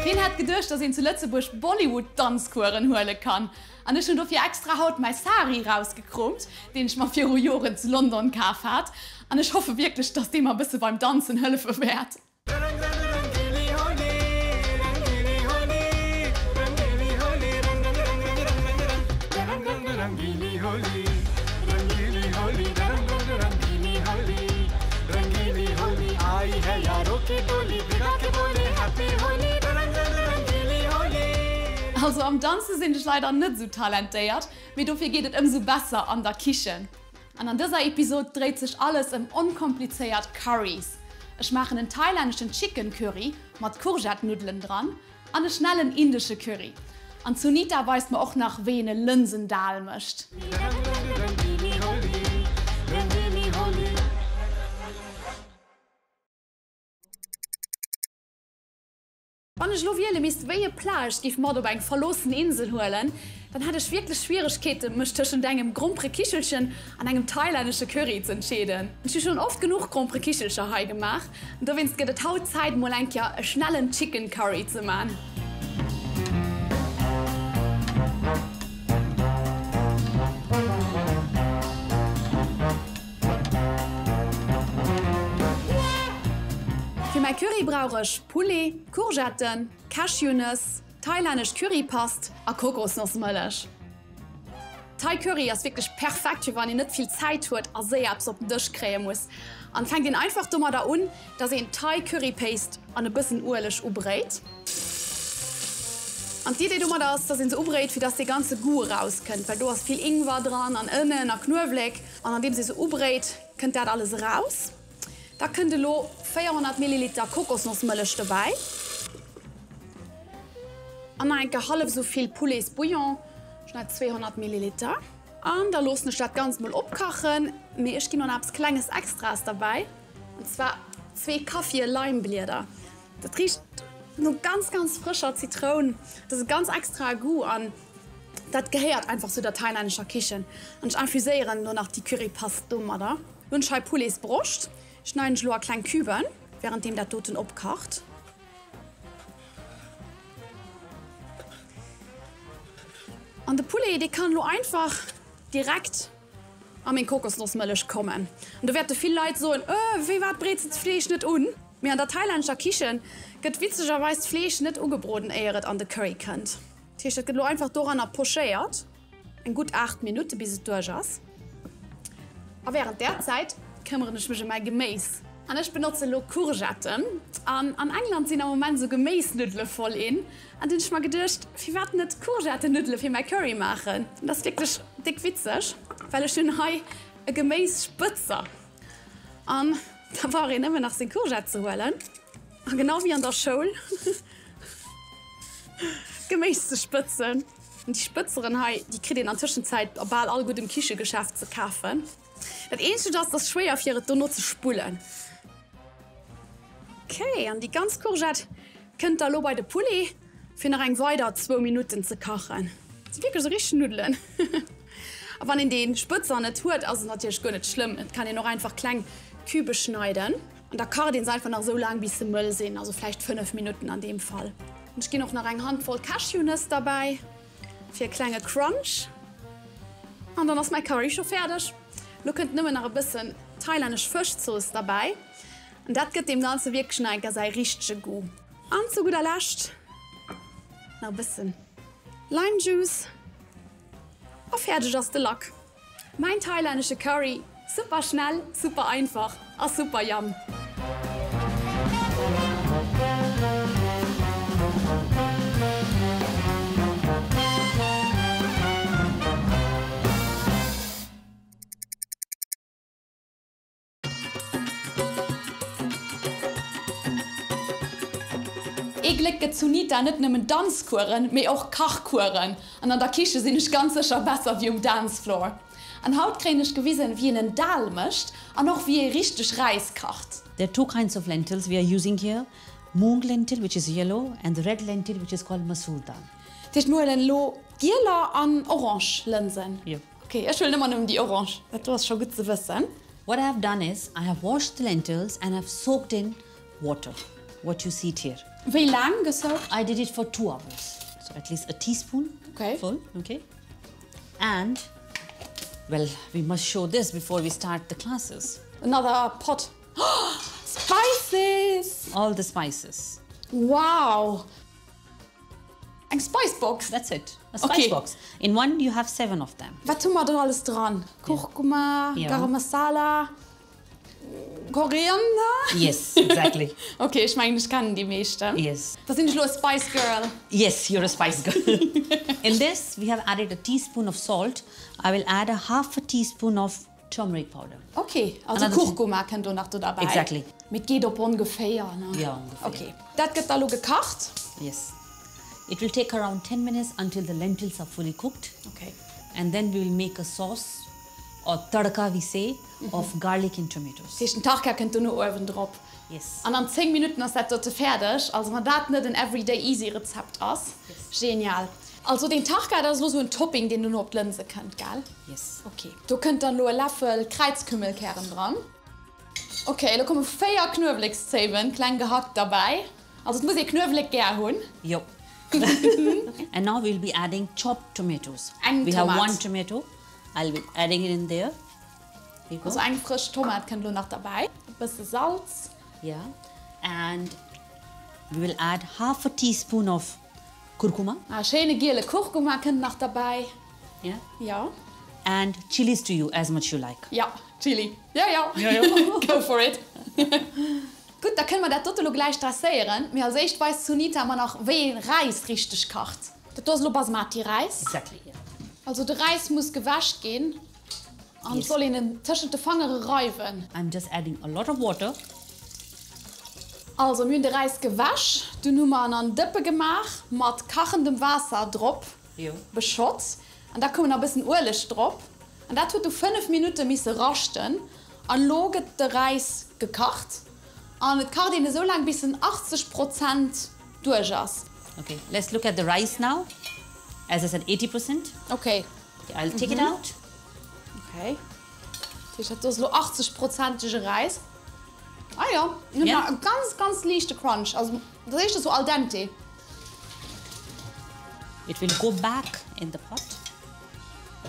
Wien hätt geduecht, dass een zu Lëtzebuerg Bollywood-Danzcoursen huele kann? An ech hunn dofir extra haut mäi Sari rausgekroomt, deen ech mer viru Joren zu London kaf hat. An ech hoffe wierklech, dass dee mer e bësse beim Danzen hëllefe wäert. Also am Danze sinn ech leider net esou talentéiert, mee dofir geet et ëmsou besser an der Kichen. An an dëser Episod dréit sech alles ëm onkomplizéiert Currys. Ech maachen en thailänneschen Chicken Curry mat Courgette-Nuddelen dran an e schnellen indesche Curry. An d'Sunita weist mer och nach wéi een e Lënsen-Dal mécht. Wann ech elo wiele misst, wéi e Plat ech giff mat op eng verloossen Insel huelen, dann hätt ech wierklech Schwieregkeeten, mech tëschent engem Gromperekichelchen an engem thailännesche Curry z'entscheeden. Ech hu schonn oft genuch Gromperekichelcher hei gemaach, an dowéinst gëtt et haut Zäit, mol eng Kéier e schnellen Chicken Curry ze man. Fir mäi Curry brauch ech Poulet, Courgetten, Cashewnëss, thailännesch Currypast a Kokosnossmëllech. Thai Curry ass wierklech perfekt fir wann een net vill Zäit huet a séier eppes op den Dësch kréie muss. An fänkt een einfach domadder un, dass een Thai Curry Paste an e bëssen Ueleg ubréit. An d'Idee domadder ass, dass een se ubréit fir dass dee ganze Goût erauskënnt, well do ass vill Ingwer dran an Ënnen a Knuewléck. An andeems ee se ubréit, kënnt dat alles eraus. Da kënnt elo 400 Milliliter Kokosnossmëllech dobäi an nach eng Kéier hallef esou vill Pouletsbouillon, ech hunn hei 200 Milliliter. An da loossen ech dat Ganzt mol opkachen, mee ech ginn och nach eppes klenges Extraes derbäi, an zwar zwee Kaffie Leimblieder. Dat richt no ganz ganz frëscher Zitroun, dat ass e ganz extrae Goût an dat gehéiert einfach zu der thailännescher Kichen. An ech infuséieren elo nach déi Currypast domadder. Lo hunn ech hei Pouletsbroscht, schneiden ech elo a kleng Cuben, währenddeem dat doten opkacht. An de Poulet, dee kann elo einfach direkt a meng Kokosnossmëllech kommen. An do wäerte vill Leit soen, Öh, firwat breets de d'Fleesch net un? Mee an der thailännescher Kichen gëtt witzegerweis d'Fleesch net ugebroden éier et an de Curry kënnt. Dat heescht, dat gëtt elo einfach doranner pochéiert, eng gutt 8 Minutte bis et duerch ass. A wärend där Zäit këmmeren ech mech ëm mäi Geméis. An ech benotze elo Courgetten. An an England sinn am Moment esou Geméisnuddele voll in. An dunn hunn ech mer geduecht, firwat net Courgettennuddele fir mäi Curry maachen? Dat ass wierklech déck witzeg, well ech hunn hei e Geméisspëtzer. An da brauch een nëmmen nach seng Courgette ze huelen a genau wéi an der Schoul d'Geméis ze spëtzen. An déi Spëtzeren hei, déi kritt een an Tëschenzäit a bal all guddem Kichegeschäft ze kafen. Dat eenzegt ass, et ass schwéier fir et dono ze spullen. Ok, an déi ganz Courgette kënnt da lo bei de Poulet fir nach eng weider zwou Minutten ze kachen. Dat si wierklech esou richteg Nuddelen. A wann een dee Spëtzer net huet, ass et natierlech guer net schlëmm. Et kann een och einfach kleng Cubë schneiden an da kacht een se einfach nach esou laang bis se mëll sinn, also vläicht 5 Minutten an deem Fall. Ech ginn och nach eng Handvoll Cashewnëss derbäi fir e klenge Crunch an dann ass mäi Curry scho fäerdeg. Lo kënnt nëmmen nach e bëssen thailännesch Fëschzooss derbäi an dat gëtt deem Ganze wierklech nach eng Kéier säi richtege Goût. An zu gudder Lescht nach e bëssen Lime Juice. A fäerdeg ass de Lack. Mäin thailännesche Curry, super schnell, super einfach a super yum. Ee Gléck gëtt d'Sunita net nëmmen Danzkueren, mee och Kachkueren. An an der Kiche sinn ech ganz sécher besser wéi um Dancefloor. An haut kréien ech gewisen, wéi een en Dal mécht an och wéi ee richteg Räis kacht. There are two kinds of lentils we are using here, moong lentil which is yellow and the red lentil which is called masoor dal. Dat heescht mir huelen elo gieler an orange Lënsen? Jo. Ok, ech huelen ëmmer nëmmen déi orange, dat do ass scho gutt ze wëssen. What I have done is, I have washed the lentils and have soaked in water, what you see it here. Wéi laang gesoakt? I did it for two hours, so at least a teaspoon okay. full, okay? And, well, we must show this before we start the classes. Another pot. Spices! All the spices. Wow! Eng Spice Box? That's it, a spice box. In one you have seven of them. Wat hu mer do alles dran? Kurkuma, Garam Masala, Koriander? Yes, exactly. Ok, ech mengen ech kennen déi meeschten. Yes. Da sinn ech elo e Spice Girl. Yes, you're a spice girl. In this we have added a teaspoon of salt. I will add a half a teaspoon of Turmeric powder. Ok, also Kurkuma kënnt do nach do derbäi. Exactly. Mee et geet op ongeféier, ne? Jo, ongeféier. Ok, dat gëtt da lo gekacht. Yes. It will take around 10 minutes until the lentils are fully cooked. Ok. And then we will make a sauce or tadka we say of garlic and tomatoes. Dat heescht den Tarka kënnt dono uewen drop. Yes. An an 10 Minutten ass dat dote fäerdeg. Also wann dat net en everyday easy Rezept ass. Genial. Also deen Tarka, dat ass elo sou en Topping deen dono op d'Lënse kënnt, gell? Yes. Ok. Do kënnt dann elo e Läffel Kräizkümmelkären dran. Ok, elo komme 4 Knuewelekszéiwen, kleng gehackt, derbäi. Also et muss ee Knuewelek gär hunn. Jo. And now we will be adding chopped tomatoes. Eng We have Tomat. one tomato. I'll be adding it in there. Here you go. Also eng frësch Tomat kënnt elo nach derbäi. E bësse Salz. Yeah. And we will add half a teaspoon of Kurkuma. Ah, schéine giele Kurkuma kënnt nach derbäi. Yeah. Ja. And chilies to you as much you like. Ja, Chili. Ja, ja. Ja, ja. Go for it. Gutt, da kënne mer dat dote lo gläich dresséieren. Mee als éischt weist d'Sunita mer nach, wéi ee Räis richteg kacht. Dat do ass elo Basmati-Räis. Exactly, yeah. Also de Räis muss gewäscht ginn an et soll een en tëschent de Fangere reiwen. I'm just adding a lot of water. Also mir hunn de Räis gewäsch, dunn hu mer en an Dëppe gemaach mat kachendem Waasser drop beschott an da koum nach e bëssen Ueleg drop an dat huet du 5 Minutte misse raschten an lo gëtt de Räis gekacht an et kacht een esou laang bis en 80 Prozent duerch ass. Ok, let's look at the rice now, as I said 80%. Ok. I'll take it out. Ok, dat heescht dat do ass elo 80 prozentege Räis. Ah jo, en huet nach e ganz ganz liichte Crunch, also dat éischt ass sou al dente. It will go back in the pot.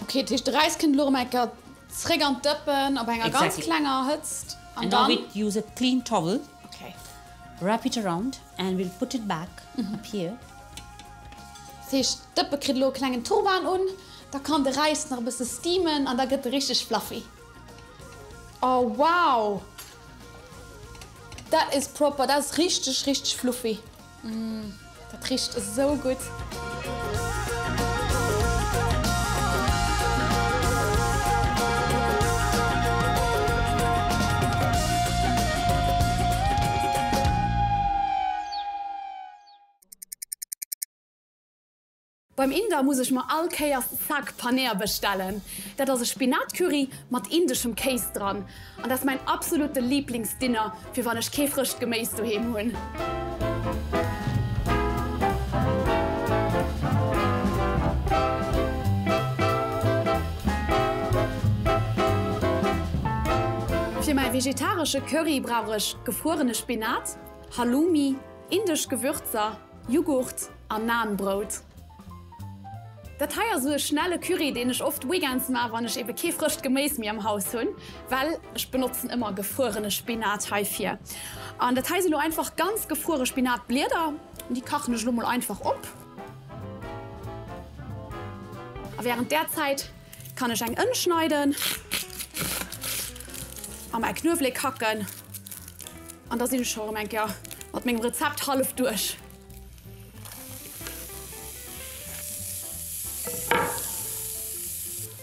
Ok, dat heescht de Räis kënnt elo erëm eng Kéier zréck an d'Dëppen op enger ganz klenger Hëtzt an And now dann. we use a clean towel. Ok. Wrap it around and we'll put it back up here. Dat heescht d'Dëppe kritt elo e klengen Turban un, da kann de Räis nach e bësse steamen an da gëtt e richteg fluffy. Oh wow! Dat is proper, dat ass richteg richteg fluffy. Mm, dat richt esou gutt. Beim Inder muss ech mer all Kéiers Saag Paneer bestellen. Dat ass e Spinatcurry mat indeschem Kéis dran an dat ass mäin absolute Liiblingsdinner fir wann ech kee frëscht Geméis doheem hunn. Fir mäi vegetaresche Curry brauch ech gefruerene Spinat, Halloumi, indesch Gewürzer, Jughurt an Naan-Brout. Dat hei ass esou e schnelle Curry deen ech oft weekends maa wann ech ebe kee frëscht Geméis méi am Haus hunn, well ech benotzen ëmmer gefruerene Spinat heifir. An dat hei sinn lo einfach ganz gefruere Spinatblieder an déi kachen ech lo mol einfach op. A während där Zäit kann ech eng Ënn schneiden a mäi Knuewelek hacken an da sinn ech scho rëm eng Kéier mat mengem Rezept hallef duerch.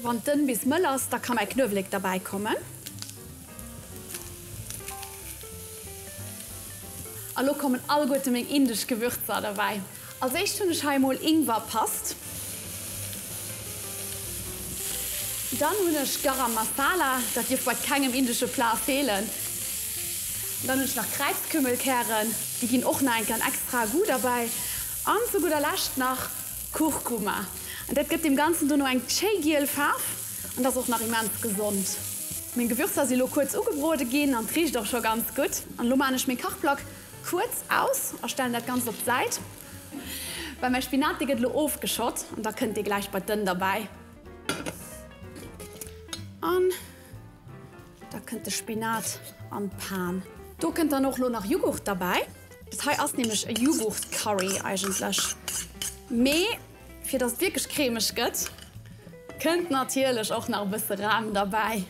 Wann d'Ënn bis mëll ass, da ka mäi Knuewelek derbäi kommen. A lo kommen alleguerte meng indesch Gewürzer derbäi. Als éischt hunn ech hei emol Ingwerpast. Dann hunn ech Garam Masala, dat dierf bei kengem indesche Plat feelen. Dann hunn ech nach Kräizkümmelkären, déi ginn och nach eng Kéier en extrae Goût derbäi. An zu gudder Lescht nach Kurkuma. An dat gëtt deem Ganzen dono eng schéi giel Faarf an ass och nach immens gesond. Meng Gewürzer si lo kuerz ugebrode ginn an 't richt och scho ganz gutt. An elo maan ech meng Kachplack kuerz aus a stellen dat Ganzt op d'Säit, well mäi Spinat dee gëtt elo ofgeschott an da kënnt dee gläich bei d'Ënn derbäi. An da kënnt de Spinat an d'Pan. Do kënnt dann och lo nach Jughurt derbäi. Dat hei ass nämlech e Jughurt-Curry eigentlech, mee fir dass et wierklech cremeg gëtt, kënnt natierlech och nach e bësse Ram derbäi.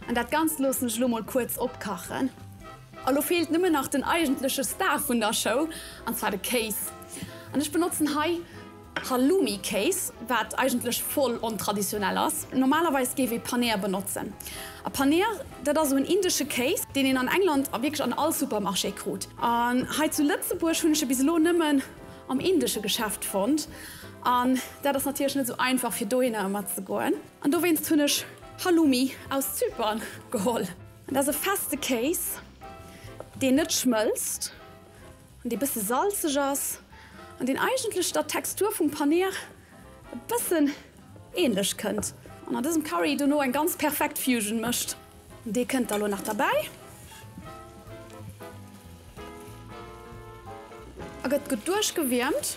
An dat Ganzt loossen ech elo mol kuerz opkachen. A lo feelt nëmmen nach den eigentleche Star vun der Show, an zwar de Kéis. An ech benotzen hei Halloumi-Kéis, wat eigentlech voll ontraditionell ass. Normalerweis géif ee Paneer benotzen. A Paneer, dat ass esou en indesche Kéis, deen een an England a wierklech an all Supermarché krut. An hei zu Lëtzebuerg hunn ech e bis elo nëmmen am indesche Geschäft fonnt. An dat ass natierlech net esou einfach fir dohinner ëmmer ze goen. An dowéinst hunn ech Halloumi aus Zypern geholl. An dat ass e feste Kéis, deen net schmëlzt an dee bësse salzeg ass an deen eigentlech der Textur vum Paneer e bëssen ähnlech kënnt an an dësem Curry dono eng ganz perfekt Fusion mécht. Dee kënnt da lo nach derbäi a gëtt gutt duerchgewiermt.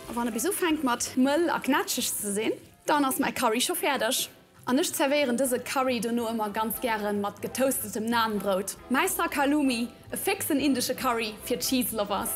A wann e bis ufänkt mat mëll a knätscheg ze sinn, dann ass mäi Curry scho fäerdeg. An ech zerwéieren dëse Curry dono ëmmer ganz gären mat getoastetem Naan-Brout. Mäi Sakhalumi, e fixen indesche Curry fir Cheese Lovers.